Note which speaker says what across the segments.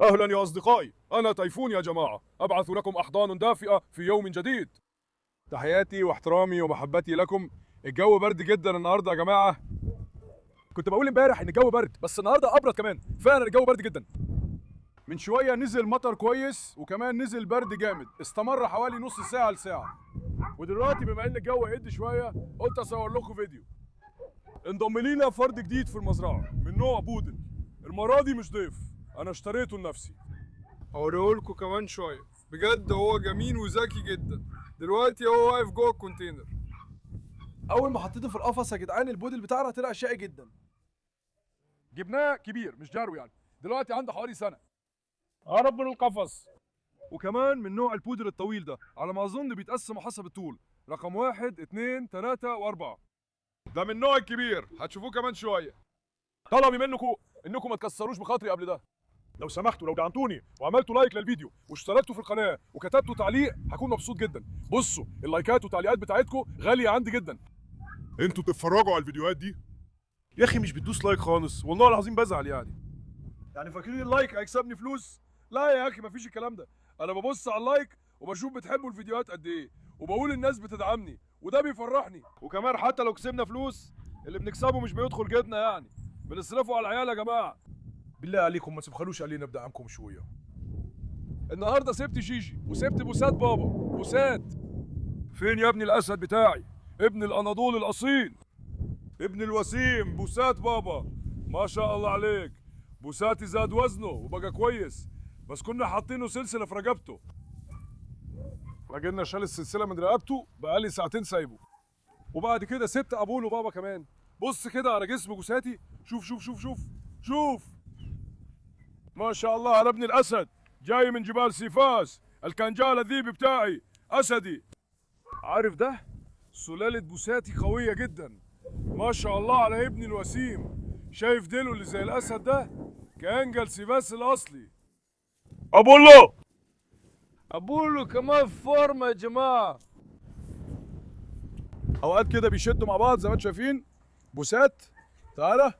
Speaker 1: أهلا يا أصدقائي، أنا تيفون يا جماعة، أبعث لكم أحضان دافئة في يوم جديد. تحياتي واحترامي ومحبتي لكم. الجو برد جدا النهارده يا جماعة. كنت بقول امبارح إن الجو برد، بس النهارده أبرد كمان. فعلا الجو برد جدا. من شوية نزل مطر كويس، وكمان نزل برد جامد، استمر حوالي نص ساعة لساعة. ودلوقتي بما إن الجو هدي شوية، قلت أصور لكم فيديو. انضم لينا فرد جديد في المزرعة من نوع بودل. المرة دي مش ضيف، أنا اشتريته لنفسي.
Speaker 2: هوريهولكوا كمان شوية. بجد هو جميل وذكي جدا. دلوقتي هو واقف جوه ال container.
Speaker 3: اول ما حطيته في القفص يا جدعان البودل بتاعنا طلع شقي جدا.
Speaker 1: جبناه كبير مش جرو يعني، دلوقتي عنده حوالي سنة. هرب من القفص. وكمان من نوع البودل الطويل ده، على ما أظن بيتقسموا حسب الطول، رقم 1 2 3 و4. ده من النوع الكبير، هتشوفوه كمان شوية. طلبي منكم إنكم ما تكسروش بخاطري قبل ده. لو سمحتوا، لو دعمتوني وعملتوا like للفيديو واشتركتوا في القناة وكتبتوا تعليق هكون مبسوط جدا. بصوا اللايكات والتعليقات بتاعتكم غالية عندي جدا.
Speaker 4: انتوا بتتفرجوا على الفيديوهات دي؟
Speaker 1: يا اخي مش بتدوس like خالص، والله العظيم بزعل يعني. يعني فاكرين ال like هيكسبني فلوس؟ لا يا اخي مفيش الكلام ده. انا ببص على ال like وبشوف بتحبوا الفيديوهات قد ايه، وبقول الناس بتدعمني وده بيفرحني. وكمان حتى لو كسبنا فلوس، اللي بنكسبه مش بيدخل جيبنا يعني، بنصرفه على العيال يا جماعة. بالله عليكم ما تبخلوش علينا بدعمكم شوية. النهارده سبت جيجي وسبت بوسات بابا. بوسات فين يا ابني الاسد بتاعي؟ ابن الاناضول الاصيل، ابن الوسيم. بوسات بابا، ما شاء الله عليك. بوساتي زاد وزنه وبقى كويس، بس كنا حاطينه سلسلة في رقبته. راجلنا شال السلسلة من رقبته، بقالي ساعتين سايبه. وبعد كده سبت ابولو بابا كمان. بص كده على جسم بوساتي، شوف شوف شوف شوف شوف، ما شاء الله على ابن الاسد، جاي من جبال سيفاس، الكنجال الذيب بتاعي، اسدي. عارف ده؟ سلالة بوساتي قوية جدا، ما شاء الله على ابن الوسيم. شايف ديله اللي زي الاسد ده؟ كانجل سيفاس الاصلي. ابولو، ابولو كمان فورمه يا جماعة. اوقات كده بيشدوا مع بعض زي ما انتم شايفين. بوسات تعالى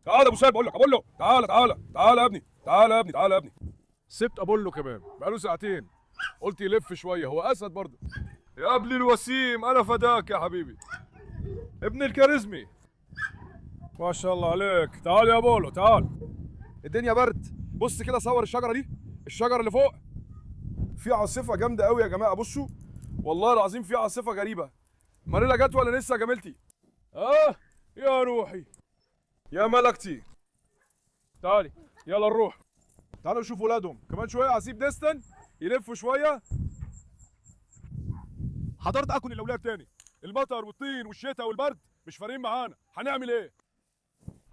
Speaker 1: تعالى بوسات، بقول لك ابولو تعالى تعالى تعالى يا ابني، تعالى يا ابني، تعالى يا ابني. سبت ابولو كمان بقاله ساعتين، قلت يلف شوية، هو اسد برضه. يا ابني الوسيم انا فداك يا حبيبي، ابن الكاريزمي، ما شاء الله عليك. تعال يا ابولو تعال. الدنيا برد، بص كده صور الشجرة دي، الشجرة اللي فوق في عاصفة جامدة قوي يا جماعة. بصوا والله العظيم في عاصفة غريبة. ماريلا جت ولا لسه يا جميلتي؟ يا روحي يا ملكتي، تعالي يلا نروح. تعالوا نشوف ولادهم كمان شوية. هسيب ديستن يلفوا شوية. حضرت اكل الاولاد تاني. المطر والطين والشتاء والبرد مش فارقين معانا، هنعمل ايه؟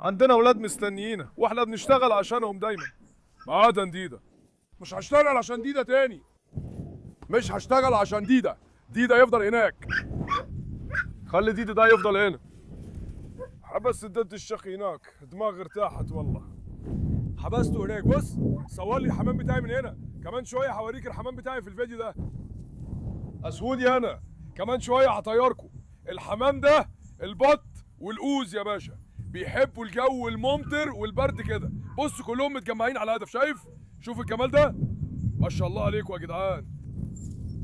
Speaker 1: عندنا اولاد مستنيينا واحنا بنشتغل عشانهم دايما، ما عدا ديدا. مش هشتغل عشان ديدا تاني، مش هشتغل عشان ديدا. ديدا يفضل هناك، خلي ديدا ده يفضل هنا. حبست الدد الشقي هناك، دماغي ارتاحت والله. حبسته هناك. بص صور لي الحمام بتاعي من هنا، كمان شوية هوريك الحمام بتاعي في الفيديو ده. اسودي انا كمان شوية هطيركم. الحمام ده البط والقوز يا باشا، بيحبوا الجو الممطر والبرد كده. بصوا كلهم متجمعين على هدف، شايف؟ شوف الجمال ده، ما شاء الله عليكم يا جدعان،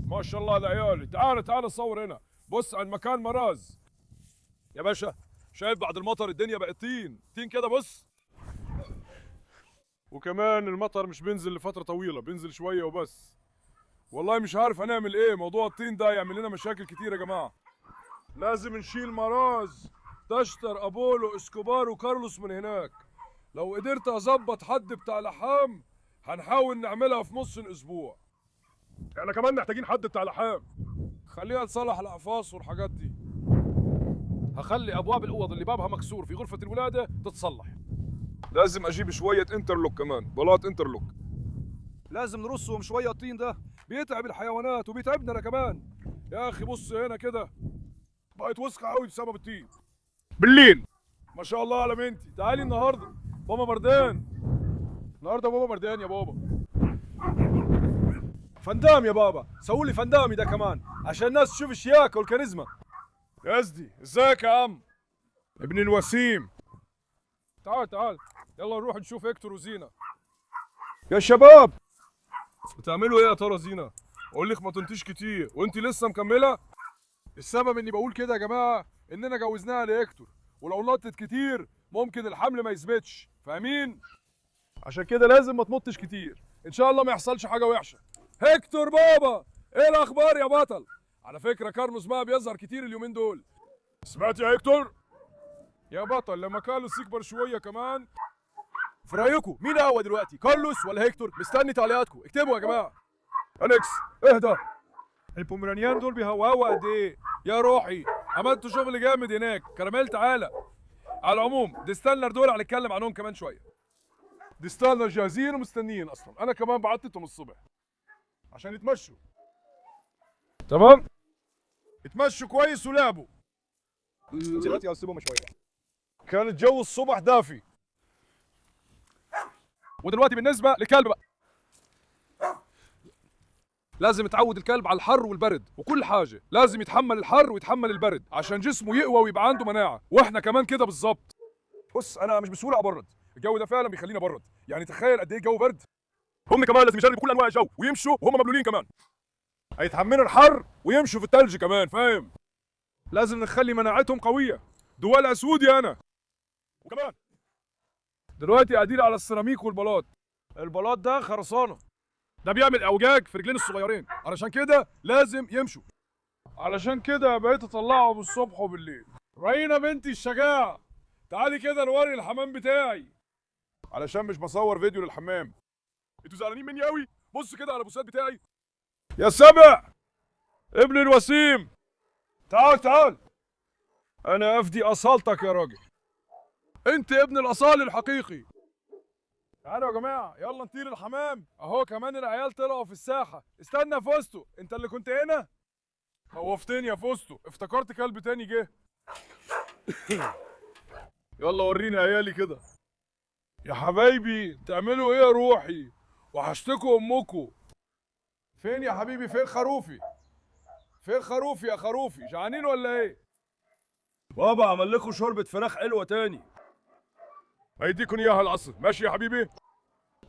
Speaker 1: ما شاء الله على عيالي. تعالى تعالى صور هنا، بص على المكان مراز يا باشا. شايف بعد المطر الدنيا بقت طين طين كده، بص. وكمان المطر مش بينزل لفترة طويلة، بينزل شوية وبس. والله مش عارف هنعمل ايه، موضوع الطين ده يعمل لنا مشاكل كتير يا جماعة. لازم نشيل مراز، تشتر، ابولو، اسكوبار وكارلوس من هناك. لو قدرت اظبط حد بتاع لحام هنحاول نعملها في نص الاسبوع. احنا كمان محتاجين حد بتاع لحام، خليها نصلح الاقفاص والحاجات دي. هخلي ابواب الاوض اللي بابها مكسور في غرفة الولادة تتصلح. لازم اجيب شوية interlock كمان، بلاط interlock. لازم نرصهم شوية، الطين ده بيتعب الحيوانات وبيتعبنا انا كمان. يا اخي بص هنا كده بقت وسخة قوي بسبب الطين. بالليل ما شاء الله على بنتي. تعالي النهارده بابا بردان، النهارده بابا بردان يا بابا. فندام يا بابا، سووا لي فندامي ده كمان عشان الناس تشوف الشياكه والكاريزما. يا ازدي ازيك يا عم ابن الوسيم؟ تعال تعال يلا نروح نشوف هيكتور وزينة. يا شباب بتعملوا ايه يا ترى؟ زينة اقول لك ما تنطيش كتير وانت لسه مكملة. السبب اني بقول كده يا جماعة اننا جوزناها لهيكتور، ولو نطت كتير ممكن الحمل ما يثبتش، فاهمين؟ عشان كده لازم ما تنطش كتير، ان شاء الله ما يحصلش حاجة وحشة. هيكتور بابا، ايه الاخبار يا بطل؟ على فكرة كارلوس بقى بيظهر كتير اليومين دول. سمعت يا هيكتور؟ يا بطل لما كارلوس يكبر شوية كمان. في رايكم مين اقوى دلوقتي، كارلوس ولا هيكتور؟ مستني تعليقاتكم، اكتبوا يا جماعة. اليكس اهدى. البومرانيان دول بيهوهوا قد ايه يا روحي، عملتوا شغل جامد هناك. كراميل تعالى. على العموم ديستانلر دول هنتكلم عنهم كمان شوية. ديستانلر جاهزين ومستنيين اصلا، انا كمان بعتتهم الصبح عشان يتمشوا. تمام؟ اتمشوا كويس ولعبوا.
Speaker 3: دلوقتي هسيبهم شوية.
Speaker 1: كان الجو الصبح دافي. ودلوقتي بالنسبة للكلب بقى، لازم يتعود الكلب على الحر والبرد وكل حاجة، لازم يتحمل الحر ويتحمل البرد عشان جسمه يقوى ويبقى عنده مناعة، واحنا كمان كده بالظبط. بص انا مش بسهولة ابرد، الجو ده فعلا بيخليني ابرد، يعني تخيل قد ايه الجو برد. هم كمان لازم يجربوا كل انواع الجو ويمشوا وهم مبلولين كمان. هيتحملوا الحر ويمشوا في الثلج كمان، فاهم؟ لازم نخلي مناعتهم قوية. دول اسود يا انا. وكمان دلوقتي قاعدين على السيراميك والبلاط. البلاط ده خرسانه، ده بيعمل اوجاج في رجلين الصغيرين، علشان كده لازم يمشوا. علشان كده بقيت اطلعهم الصبح وبالليل. رينا بنتي الشجاعة، تعالي كده نوري الحمام بتاعي، علشان مش بصور فيديو للحمام. انتوا زعلانين مني قوي؟ بص كده على البوسات بتاعي. يا سبع ابن الوسيم، تعال تعال، انا افدي اصالتك يا راجل، انت ابن الاصال الحقيقي. تعالوا يا جماعة يلا نطير الحمام. اهو كمان العيال طلعوا في الساحة. استنى يا فوستو، انت اللي كنت هنا؟ خوفتني يا فوستو، افتكرت كلب تاني جه. يلا وريني عيالي كده. يا حبايبي تعملوا ايه يا روحي؟ وحشتكوا امكم. فين يا حبيبي؟ فين خروفي؟ فين خروفي يا خروفي؟ جعانين ولا ايه؟ بابا عمل لكم شوربة فراخ حلوة تاني، هيديكم اياها العصر. ماشي يا حبيبي؟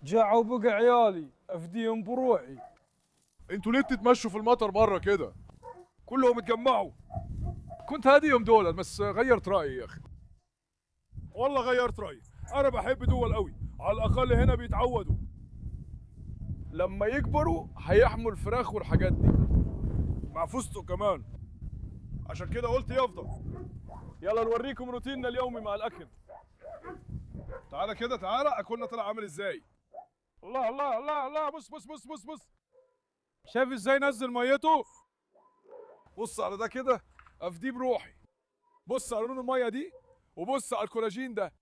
Speaker 2: جاعوا بقى عيالي، افديهم بروحي.
Speaker 1: انتوا ليه بتتمشوا في المطر بره كده؟ كلهم اتجمعوا. كنت هاديهم دول بس غيرت رايي يا اخي، والله غيرت رايي. انا بحب دول قوي، على الاقل هنا بيتعودوا، لما يكبروا هيحموا الفراخ والحاجات دي مع فستق كمان. عشان كده قلت يفضل. يلا نوريكم روتيننا اليومي مع الاكل. تعالى كده تعالى، اكلنا طلع عامل ازاي. الله الله الله الله، بص بص بص بص بص، شايف ازاي نزل ميته؟ بص على ده كده، افديه بروحي. بص على لون المية دي، وبص على الكولاجين ده.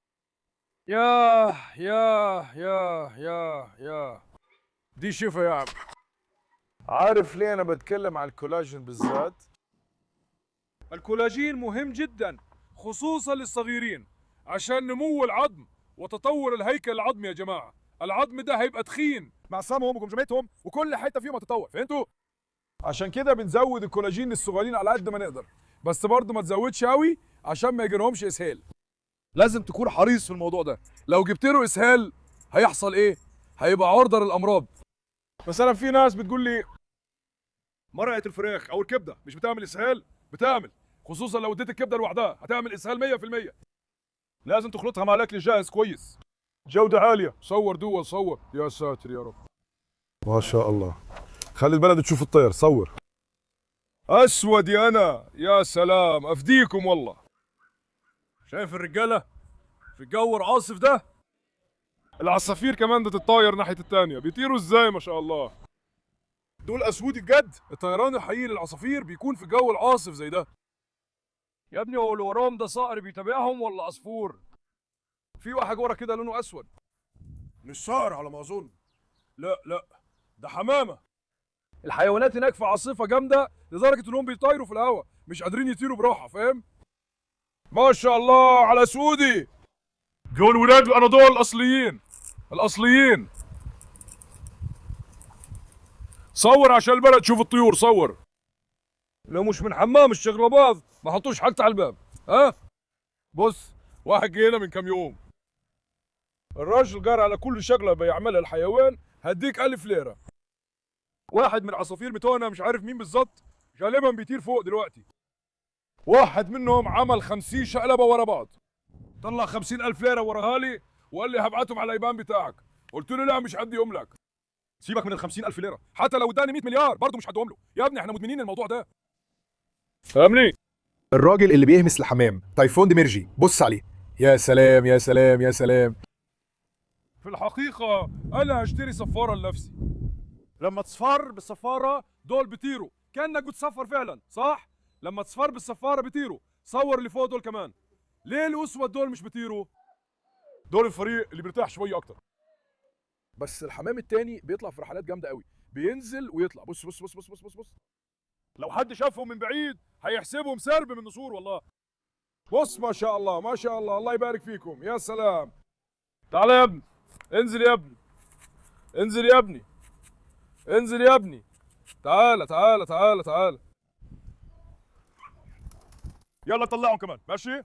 Speaker 1: ياه ياه ياه ياه ياه، دي شفا يا عم.
Speaker 2: عارف ليه انا بتكلم على الكولاجين بالذات؟
Speaker 1: الكولاجين مهم جدا خصوصا للصغيرين عشان نمو العظم وتطور الهيكل العظمي يا جماعة. العظم ده هيبقى تخين مع سمهم وجمجمتهم وكل حتة فيهم هتتطور، فهمتوا؟ عشان كده بنزود الكولاجين للصغيرين على قد ما نقدر، بس برضه ما تزودش قوي عشان ما يجيلهمش اسهال. لازم تكون حريص في الموضوع ده، لو جبت له اسهال هيحصل ايه؟ هيبقى عرضه للامراض. مثلا في ناس بتقول لي مرقه الفراخ او الكبده مش بتعمل اسهال؟ بتعمل، خصوصا لو اديت الكبده لوحدها هتعمل اسهال 100%. لازم تخلطها مع الاكل الجاهز كويس، جوده عالية. صور دول، صور يا ساتر يا رب،
Speaker 4: ما شاء الله. خلي البلد تشوف الطير. صور
Speaker 1: اسود يا انا، يا سلام، افديكم والله. شايف الرجالة في الجو العاصف ده؟ العصافير كمان بتتطاير ناحية التانية، بيطيروا ازاي ما شاء الله. دول اسودي بجد. الطيران الحقيقي للعصافير بيكون في الجو العاصف زي ده. يا ابني هو اللي وراهم ده صقر بيتابعهم ولا عصفور؟ في واحد ورا كده لونه اسود. مش صقر على ما اظن. لا لا، ده حمامه. الحيوانات هناك في عاصفة جامدة لدرجة انهم بيطيروا في الهواء، مش قادرين يطيروا براحة، فاهم؟ ما شاء الله على سودي. دول ولاد الاناضول الاصليين، الاصليين. صور عشان البلد تشوف الطيور، صور. لو مش من حمام الشغلباظ ما حطوش حاجة على الباب. ها؟ بص، واحد جه هنا من كام يوم. الراجل قال على كل شغله بيعملها الحيوان هديك 1000 ليرة. واحد من العصافير بتوعنا مش عارف مين بالظبط، غالبا بيطير فوق دلوقتي. واحد منهم عمل 50 شقلبه ورا بعض، طلع 50,000 ليرة وراها لي وقال لي هبعتهم على الايبان بتاعك. قلت له لا مش هديهم لك. سيبك من ال 50,000 ليرة، حتى لو اداني 100 مليار برضه مش هديهم له. يا ابني احنا مدمنين الموضوع ده. فاهمني؟
Speaker 5: الراجل اللي بيهمس الحمام تايفون ديميرجي، بص عليه. يا سلام يا سلام يا سلام.
Speaker 1: في الحقيقة أنا هشتري صفارة لنفسي. لما تصفر بالصفارة دول بيطيروا، كأنك بتصفر فعلا، صح؟ لما تصفر بالصفارة بيطيروا. صور اللي فوق دول كمان. ليه الأسود دول مش بيطيروا؟ دول الفريق اللي بيرتاح شوية أكتر. بس الحمام التاني بيطلع في رحلات جامدة قوي، بينزل ويطلع. بص بص بص بص بص بص بص. لو حد شافهم من بعيد هيحسبهم سرب من النسور والله. بص ما شاء الله ما شاء الله، الله يبارك فيكم. يا سلام. تعالى يا ابني، انزل يا ابني، انزل يا ابني، انزل يا ابني، تعالى تعالى تعالى تعالى. يلا طلعهم كمان، ماشي؟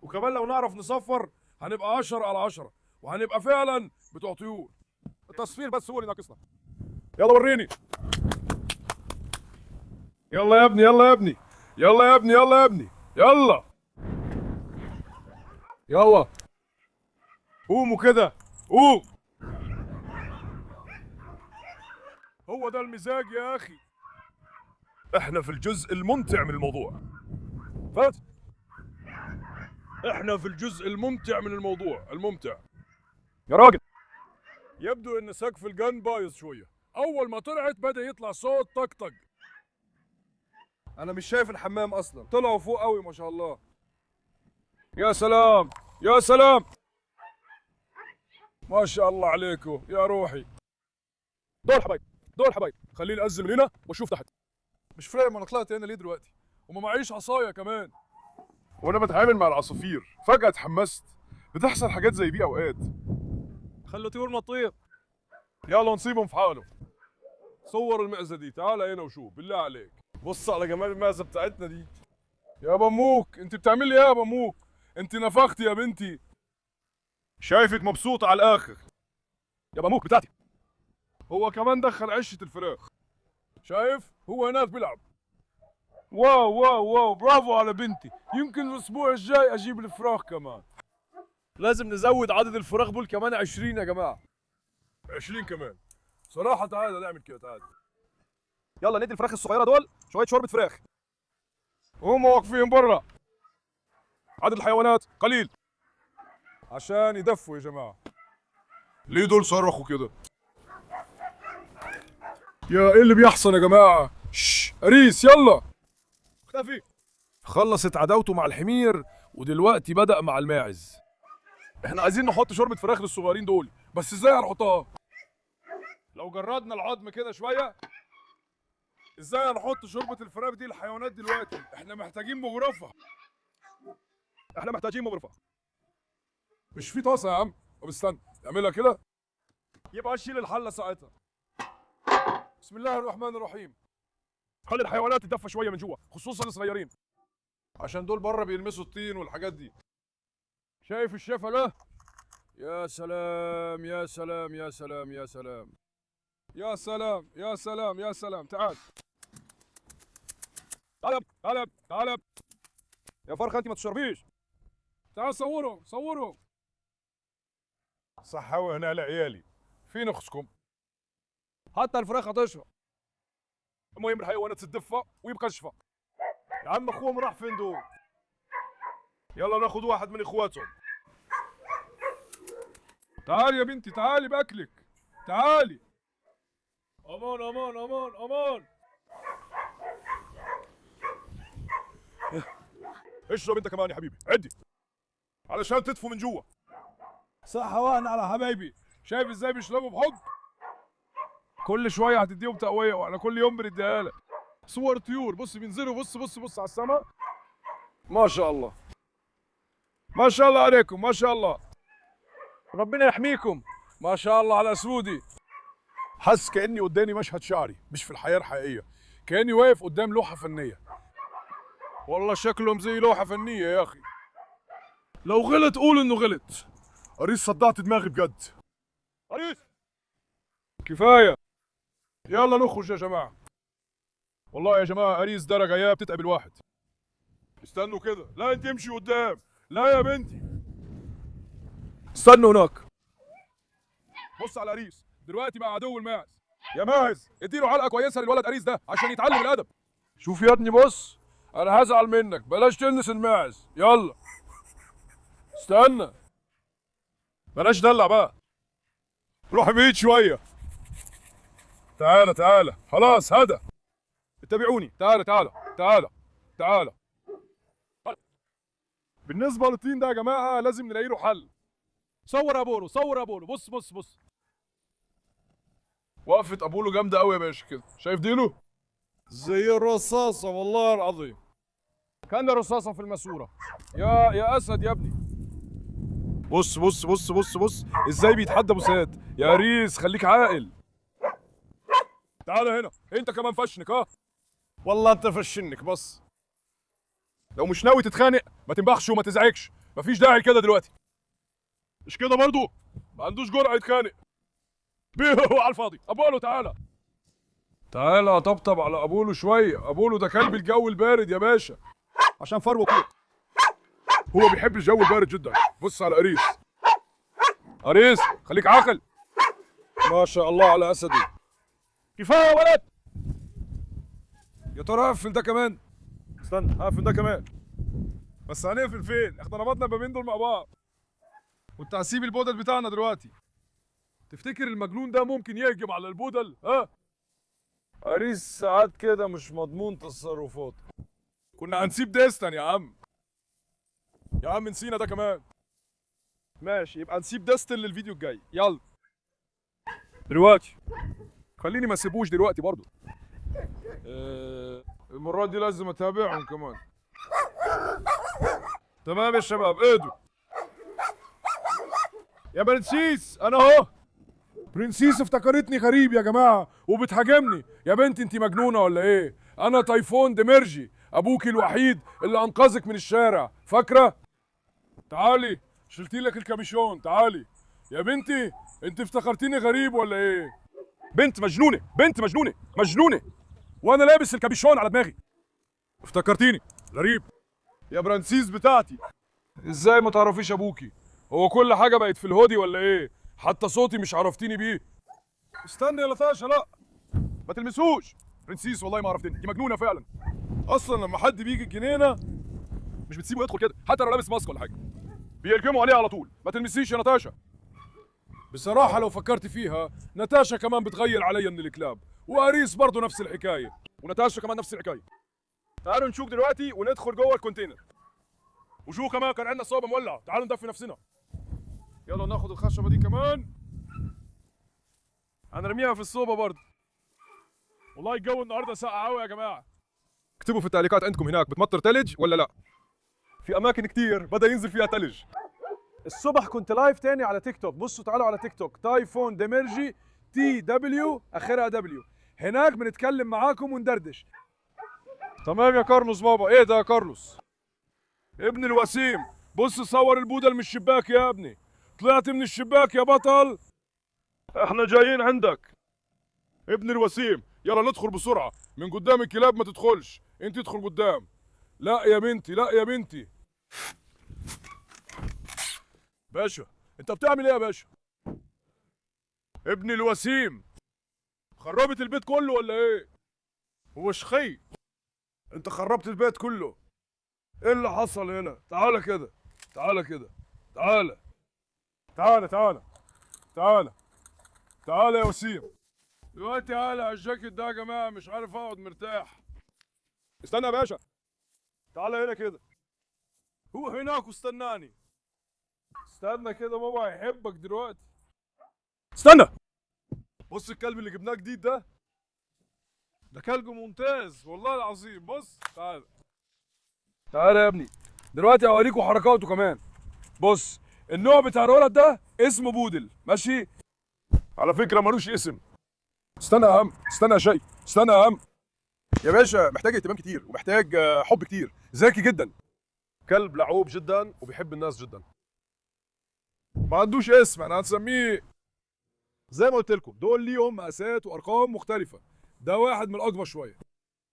Speaker 1: وكمان لو نعرف نصفر هنبقى 10 على 10، وهنبقى فعلا بتوع طيور. التصفير بس هو اللي ناقصنا. يلا وريني. يلا يا ابني، يلا يا ابني، يلا يا ابني، يلا يا ابني، يلا يلا. قوموا كده، قوم. هو ده المزاج يا اخي. احنا في الجزء الممتع من الموضوع. فات. احنا في الجزء الممتع من الموضوع، الممتع. يا راجل. يبدو ان سقف الجن بايظ شوية. اول ما طلعت بدأ يطلع صوت طقطق.
Speaker 2: انا مش شايف الحمام اصلا، طلعوا فوق قوي ما شاء الله.
Speaker 1: يا سلام يا سلام، ما شاء الله عليكم يا روحي. دول حبايب، دول حبايب. خليني انزل من هنا واشوف تحت. مش فاهم انا طلعت هنا ليه دلوقتي، وما معيش عصاية كمان.
Speaker 4: وانا بتعامل مع العصافير فجأة اتحمست. بتحصل حاجات زي دي اوقات.
Speaker 3: خلوا طيورنا تطير.
Speaker 4: يلا نسيبهم في حالهم. صور المعزة دي، تعال هنا وشوف بالله عليك.
Speaker 3: بص على جمال المعزة بتاعتنا دي.
Speaker 1: يا بموك انت بتعملي ايه يا بموك؟ انت نفختي يا بنتي.
Speaker 4: شايفك مبسوطة على الاخر.
Speaker 1: يا بموك بتاعتي. هو كمان دخل عشة الفراخ. شايف؟ هو هناك بيلعب. wow wow wow، برافو على بنتي. يمكن الاسبوع الجاي اجيب الفراخ كمان.
Speaker 3: لازم نزود عدد الفراخ بول كمان 20 يا جماعة.
Speaker 1: 20 كمان. صراحة تعال نعمل كده، تعال.
Speaker 5: يلا ندي الفراخ الصغيرة دول شوية شوربة فراخ.
Speaker 1: هم واقفين برا. عدد الحيوانات قليل عشان يدفوا يا جماعة. ليه دول صرخوا كده؟ يا ايه اللي بيحصل يا جماعة؟ شش أريس يلا اختفي. خلصت عداوته مع الحمير ودلوقتي بدأ مع الماعز. احنا عايزين نحط شوربة فراخ للصغيرين دول، بس ازاي هنحطها؟ لو جردنا العظم كده شوية. ازاي هنحط شوربة الفراخ دي للحيوانات دلوقتي؟ احنا محتاجين مغرفة. احنا محتاجين مغرفة. مش في طاسة يا عم. طب استنى اعملها كده. يبقى اشيل الحلة ساعتها. بسم الله الرحمن الرحيم. خلي الحيوانات تدفى شوية من جوه، خصوصا الصغيرين.
Speaker 2: عشان دول بره بيلمسوا الطين والحاجات دي.
Speaker 1: شايف الشفا ده؟ يا سلام يا سلام يا سلام يا سلام. يا سلام يا سلام يا سلام. تعال. تعال تعال تعال. يا فرخة انت ما تشربيش. تعال صورهم صورهم.
Speaker 4: صحة وهنا لعيالي. فين اختكم؟
Speaker 1: حتى الفراخ هتشرب. المهم الحيوانات تدفى ويبقى الشفا.
Speaker 3: يا عم اخوهم راح فين دول؟
Speaker 1: يلا ناخد واحد من اخواتهم. تعالي يا بنتي، تعالي باكلك، تعالي. امان امان امان امان. اشرب انت كمان يا حبيبي، عدي علشان تدفوا من جوه. صحة وهنا على حبايبي. شايف ازاي بيشربوا بحب؟ كل شوية هتديهم تقوية، واحنا كل يوم بنديها لك. صور طيور، بص بينزلوا، بص بص بص على السماء. ما شاء الله ما شاء الله عليكم، ما شاء الله.
Speaker 3: ربنا يحميكم.
Speaker 1: ما شاء الله على سودي. حاسس كأني قدامي مشهد شعري، مش في الحياة الحقيقية. كأني واقف قدام لوحة فنية. والله شكلهم زي لوحة فنية يا أخي. لو غلط قول انه غلط. اريس صدعت دماغي بجد. اريس كفاية، يلا نخرج يا جماعة. والله يا جماعة اريس درجه يا بتتعب الواحد. استنوا كده، لا انت امشي قدام، لا يا بنتي استنوا هناك. بص على اريس دلوقتي بقى عدو الماعز. يا ماعز اديله علقه كويسة للولد اريس ده عشان يتعلم الادب. شوف يا ابني، بص انا هزعل منك، بلاش تلمس الماعز. يلا استنى، بلاش دلع بقى، روح بعيد شوية. تعالى تعالى، خلاص هدى، اتبعوني. تعالى تعالى تعالى تعالى. بالنسبة للطين ده يا جماعة لازم نلاقي له حل. صور يا بولو، صور يا بولو، بص بص بص. وقفه ابولو جامدة قوي يا باشا كده، شايف ديله؟
Speaker 2: زي الرصاصة والله العظيم، كان رصاصة في الماسورة.
Speaker 1: يا اسد يا ابني. بص بص بص بص بص ازاي بيتحدى بوسات. يا ريس خليك عاقل. تعالى هنا انت كمان فشنك. ها
Speaker 2: والله انت فشنك. بس
Speaker 1: لو مش ناوي تتخانق ما تنبخش وما تزعجش، مفيش داعي كده دلوقتي. مش كده برضو؟ ما عندوش جرأة يتخانق بيه على الفاضي. ابولو تعالى تعالى، طبطب على ابولو شوية. ابولو ده كلب الجو البارد يا باشا، عشان فروه كده، هو بيحب الجو البارد جدا. بص على اريس. اريس خليك عاقل. ما شاء الله على اسدي. كفاية يا ولد. يا ترى اقفل ده كمان؟ استنى اقفل ده كمان. بس هنقفل فين؟ احنا ربطنا البابين دول مع بعض.
Speaker 2: وانت هسيب البودل بتاعنا دلوقتي.
Speaker 1: تفتكر المجنون ده ممكن يهجم على البودل؟ ها؟
Speaker 2: اريس ساعات كده مش مضمون تصرفاته.
Speaker 1: كنا هنسيب ديستن يا عم. يا عم نسينا ده كمان.
Speaker 2: ماشي، يبقى نسيب ديستن للفيديو الجاي. يلا
Speaker 1: دلوقتي خليني ما اسيبوش دلوقتي برضو.
Speaker 4: المرة دي لازم اتابعهم كمان. تمام يا شباب، اهدوا. يا برنسيس انا اهو.
Speaker 1: برنسيس افتكرتني غريب يا جماعة وبتهاجمني. يا بنتي انت مجنونة ولا ايه؟ انا تايفون دمرجي، ابوكي الوحيد اللي انقذك من الشارع، فاكرة؟ تعالي شلتي لك الكابيشون، تعالي يا بنتي. انت افتكرتيني غريب ولا ايه؟ بنت مجنونة، بنت مجنونة، مجنونة، وانا لابس الكابيشون على دماغي. افتكرتيني غريب يا برنسيس بتاعتي. ازاي ما تعرفيش ابوكي؟ هو كل حاجة بقت في الهودي ولا ايه؟ حتى صوتي مش عرفتيني بيه. استني يا لطاشة، لا ما تلمسوش. برنسيس والله ما عرفتني، دي مجنونة فعلا. اصلا لما حد بيجي الجنينة مش بتسيبه يدخل كده، حتى لو لابس ماسك ولا حاجة بيرجموا عليه على طول. ما تلمسيش يا نتاشا. بصراحة لو فكرت فيها نتاشا كمان بتغير عليا من الكلاب، واريس برضه نفس الحكاية، ونتاشا كمان نفس الحكاية. تعالوا نشوف دلوقتي وندخل جوه ال container. وشو كمان كان عندنا صوبه مولعه، تعالوا ندفي نفسنا.
Speaker 2: يلا ناخد الخشبة دي كمان، هنرميها في الصوبه برضه.
Speaker 1: والله الجو النهارده ساقع قوي يا جماعة.
Speaker 5: اكتبوا في التعليقات عندكم هناك بتمطر تلج ولا لا. في اماكن كتير بدا ينزل فيها تلج.
Speaker 3: الصبح كنت live تاني على تيك توك، بصوا تعالوا على تيك توك تايفون دمرجي TW اخرها W، هناك بنتكلم معاكم وندردش.
Speaker 2: تمام يا كارلوس بابا. ايه ده يا كارلوس؟
Speaker 1: ابن الوسيم بص صور البودل من الشباك يا ابني. طلعت من الشباك يا بطل. احنا جايين عندك ابن الوسيم. يلا ندخل بسرعة من قدام الكلاب، ما تدخلش انت، ادخل قدام. لا يا بنتي، لا يا بنتي. باشا انت بتعمل ايه يا باشا؟ ابن الوسيم خربت البيت كله ولا ايه؟ هو شخي انت خربت البيت كله. ايه اللي حصل هنا؟ تعالى كده، تعالى كده، تعالى تعالى تعالى تعالى تعالى يا وسيم. دلوقتي هقلع الجاكيت ده يا جماعة، مش عارف اقعد مرتاح.
Speaker 5: استنى يا باشا،
Speaker 2: تعالى هنا كده، هو هناك واستناني.
Speaker 1: استنى كده بابا هيحبك دلوقتي.
Speaker 5: استنى، بص الكلب اللي جبناه جديد ده،
Speaker 2: ده كلب ممتاز والله العظيم. بص تعالى
Speaker 1: تعالى يا ابني، دلوقتي هوريكوا حركاته كمان. بص النوع بتاع الولد ده اسمه بودل، ماشي؟ على فكرة ملوش اسم. استنى يا عم، استنى يا شيء، استنى يا عم يا باشا. محتاج اهتمام كتير ومحتاج حب كتير، ذكي جدا. كلب لعوب جدا وبيحب الناس جدا. ما عندوش اسم، احنا هنسميه زي ما قلت لكم. دول ليهم مقاسات وارقام مختلفة. ده واحد من الاكبر شوية،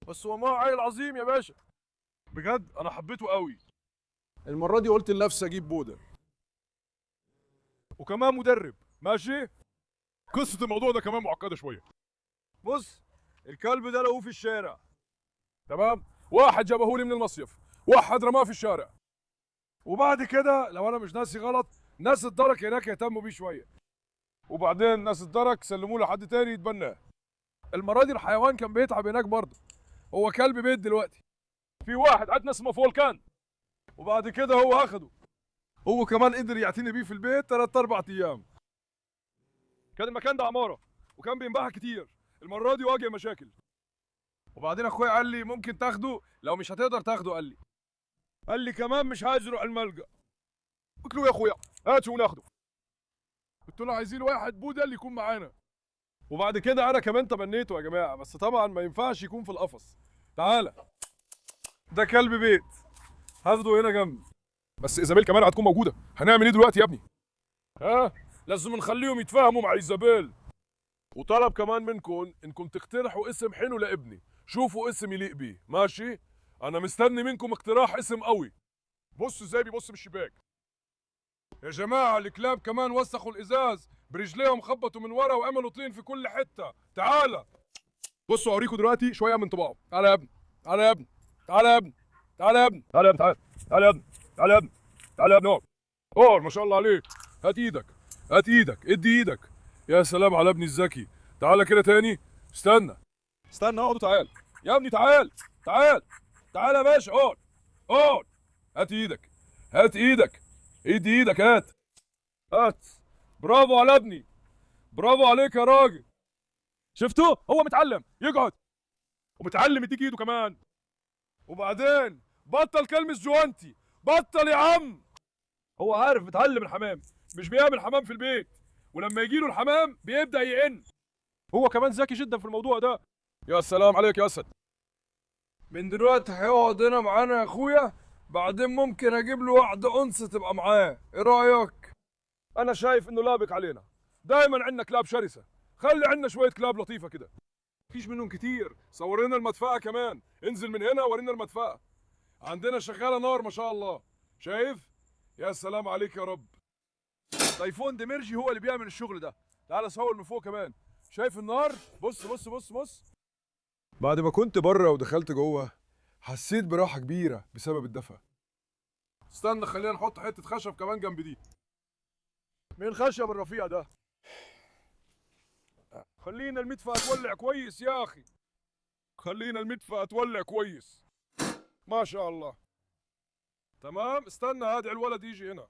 Speaker 1: بس هو ما عيل عظيم يا باشا. بجد انا حبيته قوي. المرة دي قلت لنفسي اجيب بودل وكمان مدرب. ماشي، قصة الموضوع ده كمان معقدة شوية. بص، الكلب ده لقوه في الشارع، تمام؟ واحد جابه لي من المصيف، واحد رماه في الشارع. وبعد كده لو انا مش ناسي غلط، ناس الدرك هناك يهتموا بيه شوية، وبعدين ناس الدرك سلموه لحد تاني يتبناه. المرة دي الحيوان كان بيتعب هناك برضه. هو كلب بيت دلوقتي. في واحد عندنا اسمه فولكان، وبعد كده هو اخده. هو كمان قدر يعتني بيه في البيت 3-4 ايام. كان المكان ده عمارة وكان بينباع كتير. المرة دي واجه مشاكل. وبعدين اخويا قال لي ممكن تاخده، لو مش هتقدر تاخده. قال لي كمان مش عايز يروح الملجأ. قلت له يا اخويا هاته وناخده. قلت له عايزين واحد بودل يكون معانا. وبعد كده انا كمان تبنيته يا جماعة، بس طبعا ما ينفعش يكون في القفص. تعالى، ده كلب بيت، هاخده هنا جنبي. بس ايزابيل كمان هتكون موجودة. هنعمل ايه دلوقتي يا ابني؟ ها، لازم نخليهم يتفاهموا مع ايزابيل. وطلب كمان منكم انكم تقترحوا اسم حلو لابني. شوفوا اسم يليق بيه، ماشي؟ انا مستني منكم اقتراح اسم قوي. بصوا ازاي بيبص من الشباك. يا جماعة الكلاب كمان وسخوا الازاز برجليهم، خبطوا من ورا وعملوا طين في كل حتة. تعالى بصوا اوريكم دلوقتي شوية من طباعه. تعالى يا ابني، تعالى يا ابني، تعالى يا ابني، تعالى يا ابني، تعالى يا ابني، تعالى، تعالى يا ابني، تعالى يا ابني، تعالى يا ابني. اقعد اقعد، ما شاء الله عليك. هات ايدك، هات ايدك، ادي ايدك. يا سلام على ابني الذكي. تعالى كده تاني. استنى استنى، اقعد وتعال يا ابني، تعال تعال تعال يا باشا، اقعد اقعد. هات ايدك، هات ايدك، ادي ايدك، هات هات. برافو على ابني، برافو عليك يا راجل. شفتوه؟ هو متعلم يقعد ومتعلم يديك ايده كمان. وبعدين بطل كلمة جوانتي، بطل يا عم. هو عارف، متعلم الحمام، مش بيعمل حمام في البيت، ولما يجيله الحمام بيبدأ يئن. هو كمان ذكي جدا في الموضوع ده. يا سلام عليك يا اسد.
Speaker 2: من دلوقتي هيقعد هنا معانا يا اخويا، بعدين ممكن اجيب له واحدة انثى تبقى معاه. ايه رايك؟
Speaker 1: انا شايف انه لابق علينا. دايما عندنا كلاب شرسة، خلي عندنا شوية كلاب لطيفة كده. مفيش منهم كتير. صورنا المدفأة كمان، انزل من هنا ورينا المدفأة. عندنا شغالة نار ما شاء الله. شايف؟ يا سلام عليك يا رب. تايفون ديميرجي هو اللي بيعمل الشغل ده. تعال صور من فوق كمان. شايف النار؟ بص بص بص بص. بعد ما كنت بره ودخلت جوه حسيت براحة كبيرة بسبب الدفا. استنى خلينا نحط حتة خشب كمان جنب دي. من الخشب الرفيع ده. خلينا المدفأة تولع كويس يا أخي. خلينا المدفأة تولع كويس. ما شاء الله. تمام، استنى هادي الولد يجي هنا.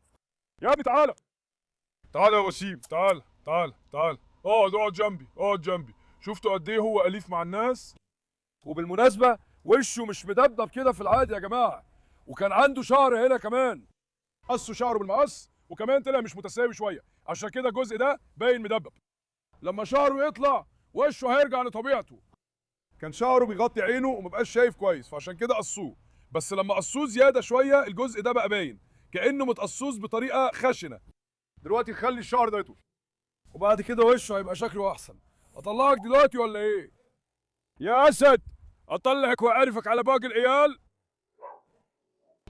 Speaker 1: يا ابني تعالى. تعالى يا وسيم، تعال تعال تعال. اقعد اقعد جنبي، اقعد جنبي. شفتوا قد ايه هو أليف مع الناس؟ وبالمناسبة وشه مش مدبدب كده في العادي يا جماعة، وكان عنده شعر هنا كمان. قصوا شعره بالمقص، وكمان طلع مش متساوي شوية، عشان كده الجزء ده باين مدبب. لما شعره يطلع وشه هيرجع لطبيعته. كان شعره بيغطي عينه ومبقاش شايف كويس، فعشان كده قصوه. بس لما قصوه زيادة شوية الجزء ده بقى باين كأنه متقصوص بطريقة خشنة. دلوقتي خلي الشعر ده يطول، وبعد كده وشه هيبقى شكله أحسن. أطلعك دلوقتي ولا إيه؟ يا أسد أطلعك وأعرفك على باقي العيال.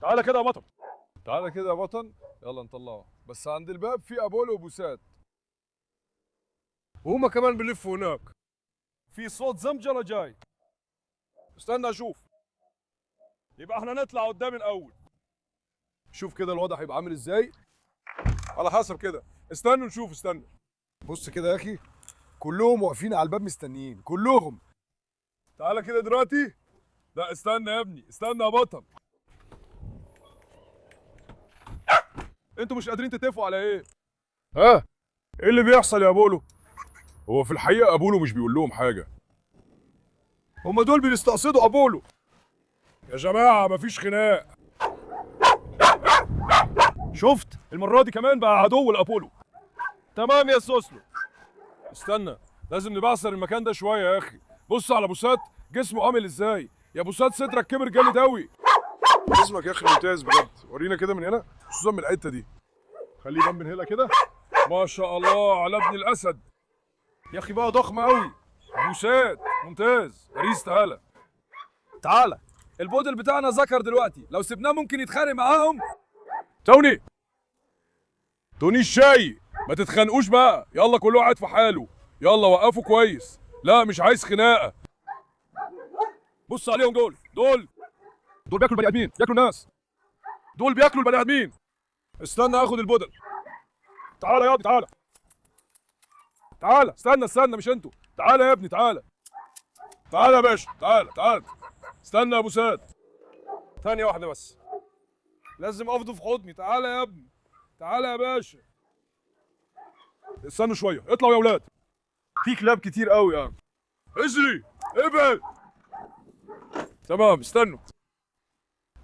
Speaker 1: تعالى كده يا بطل، تعالى كده يا بطل. يلا نطلعه. بس عند الباب في أبولو وبوسات، وهما كمان بيلفوا هناك. في صوت زمجرة جاي، استنى أشوف. يبقى احنا نطلع قدام الأول. شوف كده الوضع هيبقى عامل ازاي. على حسب كده، استنوا نشوف، استنوا.
Speaker 5: بص كده يا اخي، كلهم واقفين على الباب مستنيين، كلهم.
Speaker 1: تعالى كده دلوقتي. لا استنى يا ابني، استنى يا بطل. انتوا مش قادرين تتفقوا على ايه؟ ها؟ ايه اللي بيحصل يا ابولو؟ هو في الحقيقة ابولو مش بيقول لهم حاجة. هما دول بيستقصدوا ابولو. يا جماعة مفيش خناق. شفت؟ المرة دي كمان بقى عدو لابولو. تمام يا سوسلو. استنى، لازم نبعثر المكان ده شوية يا اخي. بص على بوسات جسمه عامل ازاي. يا بوسات صدرك كبر جامد قوي. اسمك يا اخي ممتاز بجد. ورينا كده من هنا، خصوصا من الحتة دي. خليه يبان من هنا كده. ما شاء الله على ابن الاسد يا اخي، بقى ضخم قوي. بوسات ممتاز. اريس تعالى
Speaker 3: تعالى. البودل بتاعنا ذكر دلوقتي، لو سيبناه ممكن يتخانق معاهم.
Speaker 1: توني، توني الشاي، ما تتخانقوش بقى، يلا كل واحد في حاله. يلا وقفوا كويس، لا مش عايز خناقه. بص عليهم دول، دول دول بياكلوا البني ادمين، بياكلوا الناس. دول بياكلوا البني ادمين. استنى اخد البودل. تعالى يا ابني، تعالى تعالى، استنى استنى، مش انتوا. تعالى يا ابني، تعالى تعالى يا باشا، تعالى تعالى. استنى يا ابو ساد، ثانية واحدة بس، لازم افضل في حضني. تعالى يا ابني، تعالى يا باشا. استنوا شوية، اطلعوا يا اولاد.
Speaker 2: في كلاب كتير قوي يعني.
Speaker 1: اجري، ابعد. تمام استنوا.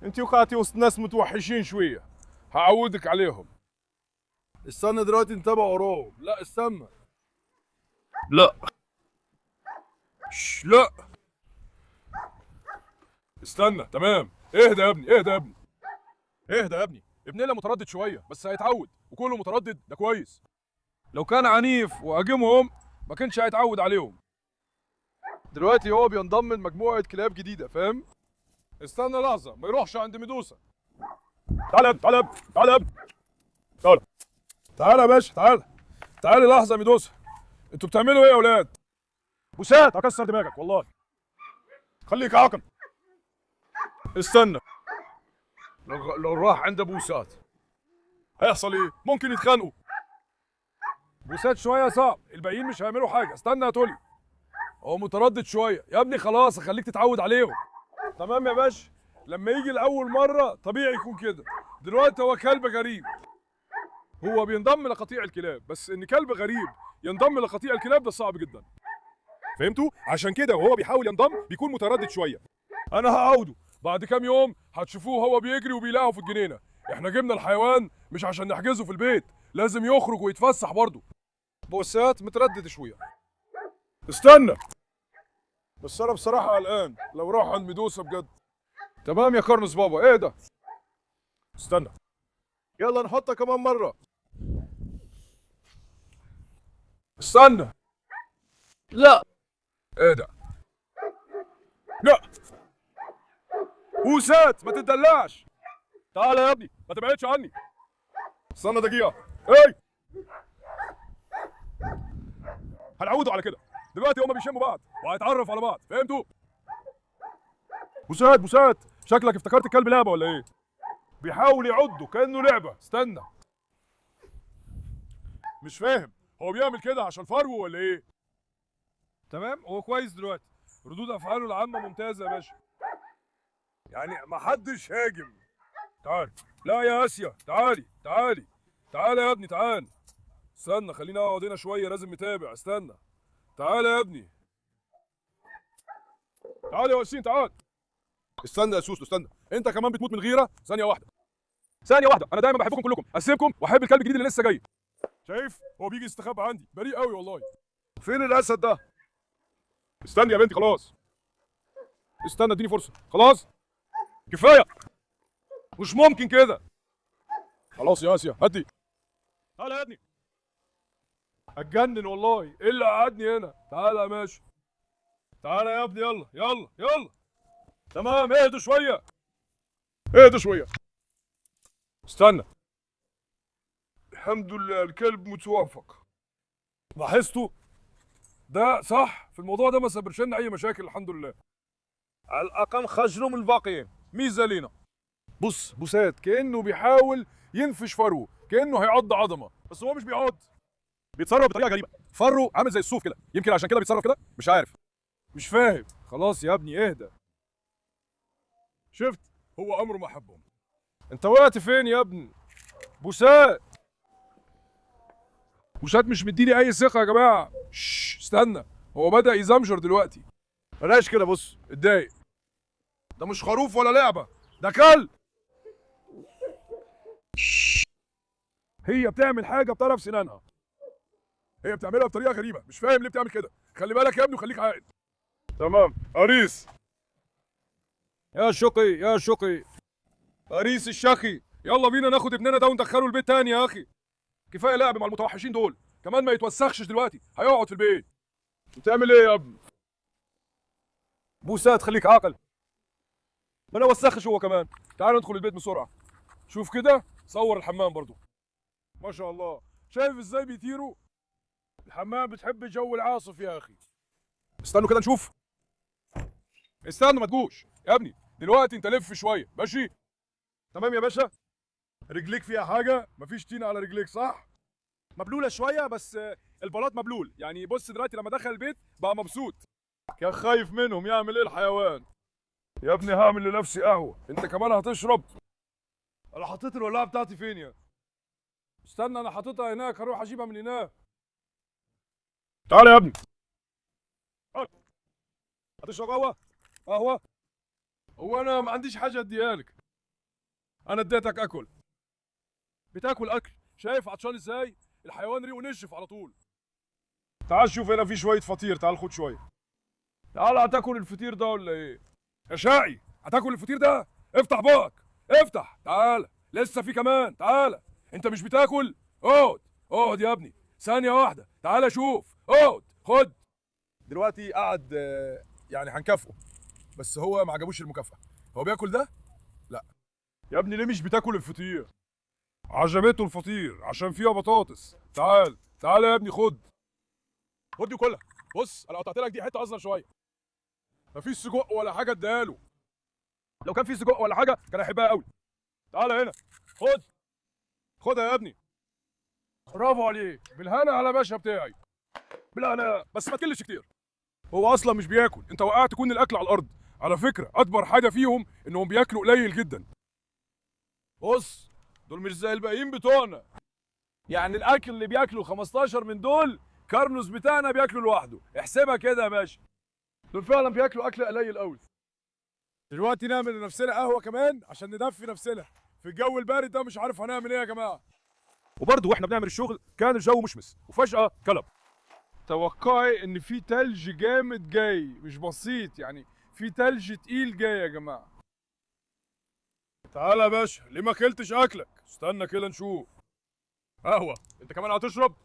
Speaker 1: انت وقعتي وسط ناس متوحشين شوية، هعودك عليهم.
Speaker 2: استنى دلوقتي نتابع وراهم. لا استنى.
Speaker 1: لا لا استنى. تمام اهدى يا ابني، اهدى يا ابني، اهدى يا ابني. ابننا متردد شوية بس هيتعود، وكله متردد ده كويس. لو كان عنيف وهاجمهم ما كانش هيتعود عليهم.
Speaker 2: دلوقتي هو بينضم لمجموعة كلاب جديدة، فاهم؟
Speaker 1: استنى لحظة، ما يروحش عند ميدوسا. تعالى يا ابني، تعالى يا ابني، تعالى يا ابني، تعالى تعالى يا باشا، تعالى تعالى لحظة يا ميدوسا. انتوا بتعملوا ايه يا اولاد؟ بوسات هكسر دماغك والله. خليك عاقل. استنى، لو راح عند بوسات هيحصل ايه؟ ممكن يتخانقوا. بوسات شوية صعب، الباقيين مش هيعملوا حاجة. استنى يا تولي، هو متردد شوية يا ابني. خلاص خليك تتعود عليهم. تمام يا باشا، لما يجي لاول مرة طبيعي يكون كده. دلوقتي هو كلب غريب، هو بينضم لقطيع الكلاب، بس ان كلب غريب ينضم لقطيع الكلاب ده صعب جدا. فهمتوا؟ عشان كده وهو بيحاول ينضم بيكون متردد شوية. انا هعوده بعد كام يوم، هتشوفوه هو بيجري وبيلاقوا في الجنينة. احنا جبنا الحيوان مش عشان نحجزه في البيت، لازم يخرج ويتفسح برضه.
Speaker 2: بوسات متردد شوية.
Speaker 1: استنى بس، انا بصراحة قلقان لو راح عند ميدوسا بجد.
Speaker 2: تمام يا كارلوس بابا، ايه ده؟
Speaker 1: استنى،
Speaker 2: يلا نحطها كمان مرة.
Speaker 1: استنى.
Speaker 2: لا
Speaker 1: ايه ده؟ لا بوسات ما تتدلعش. تعالى يا ابني، ما تبعدش عني. استنى دقيقة. ايه هنعودوا على كده. دلوقتي هما بيشموا بعض وهيتعرفوا على بعض، فهمتوا؟ بوسات بوسات، شكلك افتكرت الكلب لعبة ولا ايه؟ بيحاول يعضه كأنه لعبة. استنى، مش فاهم هو بيعمل كده عشان فرو ولا ايه؟ تمام هو كويس دلوقتي، ردود افعاله العامة ممتازة يا باشا. يعني ما حدش هاجم. تعال، لا يا اسيا، تعالي تعالي تعالى يا ابني، تعال. استنى خلينا اقعد هنا شوية، لازم نتابع. استنى تعالى يا ابني، تعالى يا وسيم، تعال. استنى يا سوسو، استنى، انت كمان بتموت من غيره. ثانية واحدة، ثانية واحدة، انا دايما بحبكم كلكم، اسيبكم واحب الكلب الجديد اللي لسه جاي. شايف هو بيجي يستخبى عندي، بريء قوي والله. فين الاسد ده؟ استني يا بنتي، خلاص استنى، اديني فرصة. خلاص كفاية، مش ممكن كده. خلاص يا اسيا هدي. تعالى يا ابني، هتجنن والله، ايه اللي قعدني هنا؟ تعالى يا ماشي، تعالى يا ابني، يلا يلا يلا. تمام اهدوا شوية، اهدوا شوية. استنى، الحمد لله الكلب متوافق. لاحظتوا ده صح في الموضوع ده، ما سبرش لنا اي مشاكل الحمد لله.
Speaker 2: على الاقل خجلوا من الباقيين، ميزة لينا.
Speaker 1: بص بوسات كانه بيحاول ينفش فروه، كانه هيعض عظمه، بس هو مش بيعض، بيتصرف بطريقة غريبة. فره عامل زي الصوف كده، يمكن عشان كده بيتصرف كده، مش عارف، مش فاهم. خلاص يا ابني اهدى. شفت هو امره ما حبهم. انت وقعت فين يا ابني؟ بوسات، بوسات مش مديني اي ثقة يا جماعة. شش استنى، هو بدا يزمجر دلوقتي. بلاش كده، بص اتضايق. ده مش خروف ولا لعبه، ده كلب. هي بتعمل حاجة بطرف سنانها، هي بتعملها بطريقة غريبة، مش فاهم ليه بتعمل كده. خلي بالك يا ابني وخليك عاقل. تمام قريص.
Speaker 2: يا شقي يا شقي.
Speaker 1: باريس الشقي. يلا بينا ناخد ابننا ده وندخله البيت تاني يا اخي. كفاية لعب مع المتوحشين دول، كمان ما يتوسخش دلوقتي، هيقعد في البيت. بتعمل ايه يا ابني؟ بوسات خليك عاقل. ما انا وسخش هو كمان. تعال ندخل البيت بسرعة. شوف كده، صور الحمام برضو. ما شاء الله، شايف ازاي بيطيروا؟ الحمام بتحب جو العاصف يا اخي. استنوا كده نشوف. استنوا ما تجوش يا ابني، دلوقتي انت لف شوية، ماشي؟ تمام يا باشا؟ رجليك فيها حاجة؟ مفيش طين على رجليك صح؟ مبلوله شوية بس البلاط مبلول، يعني بص دلوقتي لما دخل البيت بقى مبسوط. كان خايف منهم، يعمل ايه الحيوان؟ يا ابني هعمل لنفسي قهوة، انت كمان هتشرب. انا حطيت الولاعه بتاعتي فين يا؟ استنى انا حاططها هناك، هروح اجيبها من هناك. تعالى يا ابني. هتشرب قهوة؟ قهوة؟ هو انا ما عنديش حاجة اديها لك. انا اديتك اكل. بتاكل اكل، شايف عطشان ازاي؟ الحيوان ريقه نشف على طول. تعال شوف هنا في شوية فطير، تعال خد شوية. تعال هتاكل الفطير ده ولا ايه؟ يا شقي هتاكل الفطير ده؟ افتح بقك، افتح، تعال، لسه في كمان، تعال. انت مش بتاكل؟ اقعد، اقعد يا ابني، ثانية واحدة، تعال شوف، اقعد، خد. دلوقتي قعد يعني هنكافئه، بس هو ما عجبوش المكافأة. هو بياكل ده؟ لا. يا ابني ليه مش بتاكل الفطير؟ عجبته الفطير عشان فيها بطاطس. تعال، تعال يا ابني خد. خد دي كلها. بص انا قطعت لك دي حتة اصغر شوية. مفيش سجق ولا حاجة اديها له. لو كان في سجق ولا حاجة كان هيحبها قوي. تعال هنا، خد. خدها يا ابني. برافو عليك، بالهنا على باشا بتاعي. بالهنا، بس ما تكلش كتير. هو اصلا مش بياكل، انت وقعت كل الاكل على الارض. على فكرة اكبر حاجة فيهم انهم بياكلوا قليل جدا. بص، دول مش زي الباقيين بتوعنا. يعني الاكل اللي بياكلوا 15 من دول كارلوس بتاعنا بياكله لوحده، احسبها كده يا باشا. دول فعلا بياكلوا اكل قليل قوي. دلوقتي نعمل لنفسنا قهوة كمان عشان ندفي نفسنا في الجو البارد ده، مش عارف هنعمل ايه يا جماعة. وبرضه واحنا بنعمل الشغل كان الجو مشمس وفجاة كلب.
Speaker 2: توقعي ان في تلج جامد جاي، مش بسيط يعني، في تلج تقيل جاي يا جماعة.
Speaker 1: تعالى يا باشا، ليه ما اكلتش اكلك؟ استنى كده نشوف. قهوة، انت كمان هتشرب؟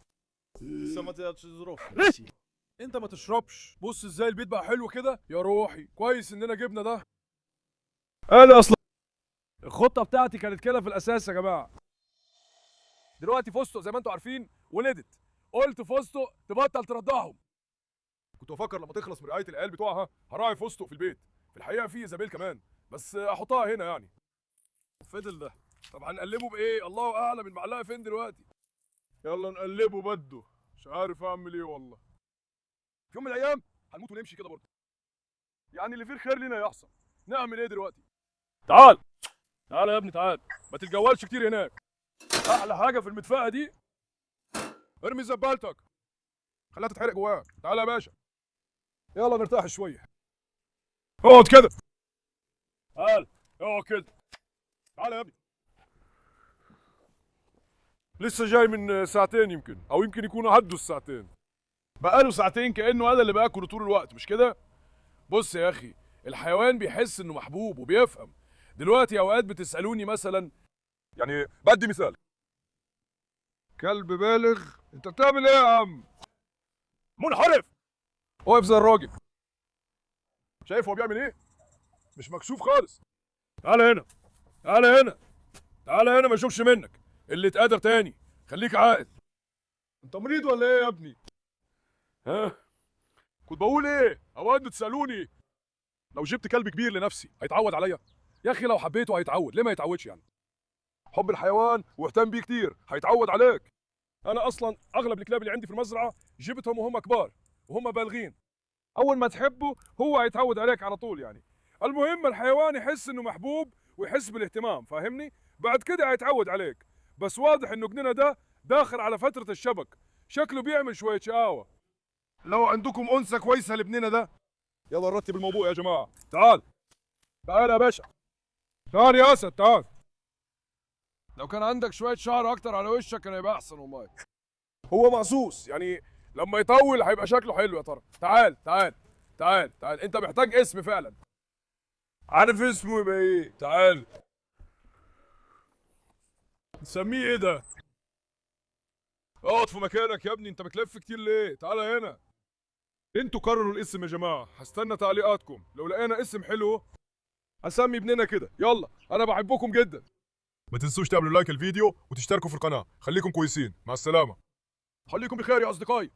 Speaker 1: انت ما تشربش. بص ازاي البيت بقى حلو كده يا روحي، كويس اننا جبنا ده. انا اصلا الخطة بتاعتي كانت كده في الاساس يا جماعة. دلوقتي فستق زي ما انتم عارفين ولدت، قلت فستق تبطل ترضعهم. كنت بفكر لما تخلص من رعاية العيال بتوعها هراعي فستق في البيت. في الحقيقة في ايزابيل كمان، بس احطها هنا يعني. فضل ده، طب هنقلبه بايه؟ الله اعلم المعلقة فين دلوقتي.
Speaker 4: يلا نقلبه بده، مش عارف اعمل ايه والله.
Speaker 1: في يوم من الايام هنموت ونمشي كده برضه. يعني اللي فيه الخير لينا يحصل. نعمل ايه دلوقتي؟ تعال تعال يا ابني تعال، ما تتجولش كتير هناك. احلى حاجة في المدفأة دي، ارمي زبالتك خليها تتحرق جواك. تعال يا باشا، يلا نرتاح شوية. اقعد كده، تعال اقعد كده، تعال يا ابني. لسه جاي من ساعتين يمكن، او يمكن يكونوا عدوا الساعتين. بقاله ساعتين كانه انا اللي باكله طول الوقت، مش كده؟ بص يا اخي، الحيوان بيحس انه محبوب وبيفهم. دلوقتي اوقات بتسالوني مثلا، يعني بدي مثال،
Speaker 2: كلب بالغ، انت بتعمل ايه يا عم؟
Speaker 1: منحرف، واقف زي الراجل. شايف هو بيعمل ايه؟ مش مكسوف خالص. تعالى هنا، تعالى هنا، تعالى هنا، ما اشوفش منك اللي اتقدر تاني، خليك عاقل.
Speaker 2: انت مريض ولا ايه يا ابني؟
Speaker 1: ها؟ كنت بقول ايه؟ اوقات بتسالوني لو جبت كلب كبير لنفسي هيتعود عليا؟ يا اخي لو حبيته هيتعود، ليه ما يتعودش يعني؟ حب الحيوان واهتم بيه كتير هيتعود عليك. انا اصلا اغلب الكلاب اللي عندي في المزرعة جبتهم وهم كبار وهم بالغين. اول ما تحبه هو هيتعود عليك على طول يعني. المهم الحيوان يحس انه محبوب ويحس بالاهتمام، فاهمني؟ بعد كده هيتعود عليك. بس واضح انه جنينة ده داخل على فترة الشبك، شكله بيعمل شوية شقاوة.
Speaker 4: لو عندكم انثى كويسة لابننا ده.
Speaker 1: يلا نرتب الموضوع يا جماعة. تعال تعال يا باشا،
Speaker 2: تعال يا اسد تعال. لو كان عندك شوية شعر اكتر على وشك كان هيبقى احسن والله.
Speaker 1: هو مقصوص يعني، لما يطول هيبقى شكله حلو يا ترى. تعال تعال تعال تعال، انت محتاج اسم فعلا.
Speaker 2: عارف اسمه يبقى ايه؟ تعال.
Speaker 1: نسميه ايه ده؟ اقعد في مكانك يا ابني، انت بتلف كتير ليه؟ تعالى هنا. انتوا قرروا الاسم يا جماعة، هستنى تعليقاتكم. لو لقينا اسم حلو اسمي ابننا كده. يلا انا بحبكم جدا. ما تنسوش تعملوا لايك الفيديو وتشتركوا في القناة. خليكم كويسين، مع السلامة. خليكم بخير يا اصدقائي.